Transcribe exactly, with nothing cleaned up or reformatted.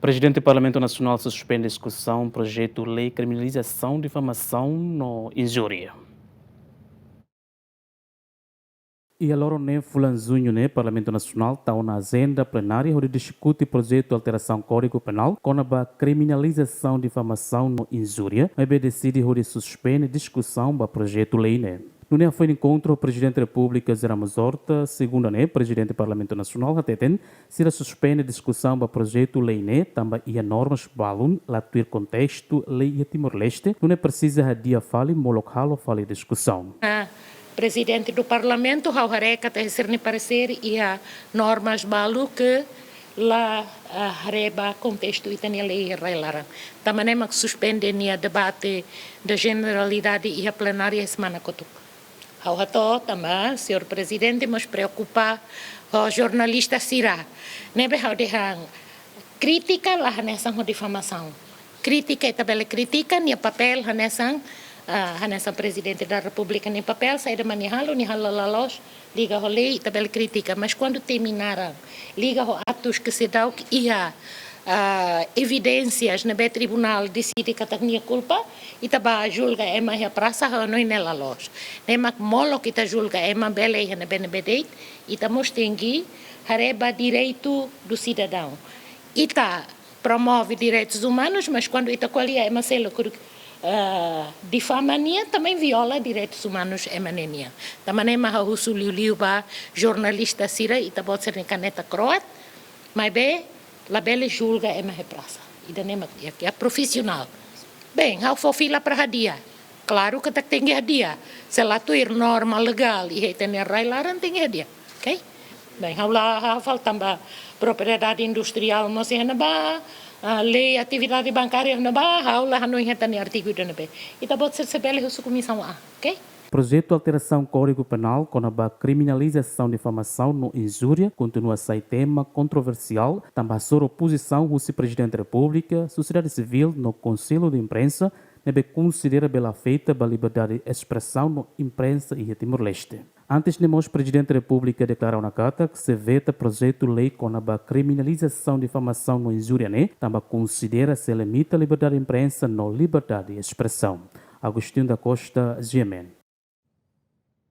Prezidente Parlamentu Nasionál suspende diskusaun projetu lei kriminalizasaun difamasaun no injúria. Iha loron neen fulan Juñu ne'e, Parlamentu Nasionál tau ona ajenda plenária hodi diskute projetu alterasaun Kódigu Penál kona-ba kriminalizasaun difamasaun no injúria, maibé deside hodi suspende diskusaun ba projetu lei ne'e. Nune'e hafoin enkontru ho Prezidente Repúblika José Ramos Horta, segunda ne'e, Prezidente Parlamentu Nasionál hateten, sira suspende diskusaun ba projetu lei ne'e, tanba iha normas balun la tuir kontestu lei iha Timor-Leste, nune'e presiza hadi'a fali molok halo fali diskusaun. Ah, Prezidente do Parlamentu, ha'u haree katak sira-nia paresér iha normas balu ke la, ah, haree ba kontestu ita-nia lei iha rai-laran. Tanba ne'e mak suspende nia debate de jeneralidade iha plenária semana kotuk. Ha'u hato'o tanba señór Prezidente mós preokupa ho jornalista sira. Ne'ebé ha'u dehan krítika la hanesan ho difamasaun. Krítika ita bele kritika, nia papél hanesan, ah, hanesan Prezidente da Repúblika nia papél, saida mak nia halo, nia halo la loos, liga ho lei, ita bele kritika. Mas kuandu temi naran liga ho atus ke seidauk iha, ah, evidénsias ne'ebé tribunál deside katak nia kulpa, ita bá julga ema iha prasa, ha'u hanoin ne'e la loos. Ne'e mak molok ita julga ema bele iha ne'ebé-ne'ebé de'it, ita mós tenke haree ba direitu do sidadaun. Ita promove direitus umanus, mas kuandu ita ko'alia ema seluk, eh, difama nia, também viola direitus umanus ema ne'e nian. Tanba ne'e mak ha'u husu liuliu ba jornalista sira, ita-boot sira-nia kaneta kro'at, maibé labele julga ema iha prasa. Ida-ne'e mak di'ak, ya, profisionál. Bem, ha'u fó fila para hadi'a. Klaru katak tenke hadi'a. Se la tuir norma legál iha ita-nia rai-laran tenke hadi'a. Oke? Bem, ha'u la hafal tanba propriedade industriál mós iha ne'ebá, ah, lei atividade bankária iha ne'ebá, ha'u la hanoin hetan nia artigu ida-ne'ebé. Ita-boot sira sei bele husu Komisaun A, oke? Projetu alterasaun Kódigu Penál kona-ba kriminalizasaun difamasaun no injúria kontinua sai tema kontroversiál, tanba hasoru opozisaun husi Prezidente Repúblika, sosiedade sivíl no Konsellu de Imprensa, ne'ebé konsidera bele afeta ba liberdade espresaun no imprensa iha Timor-Leste. Antes ne'e mós Prezidente Repúblika deklara ona katak sei veta projetu lei kona-ba kriminalizasaun difamasaun no injúria ne'e, tanba konsidera sei limita liberdade imprensa no liberdade espresaun. Agostinho da Costa, G M N.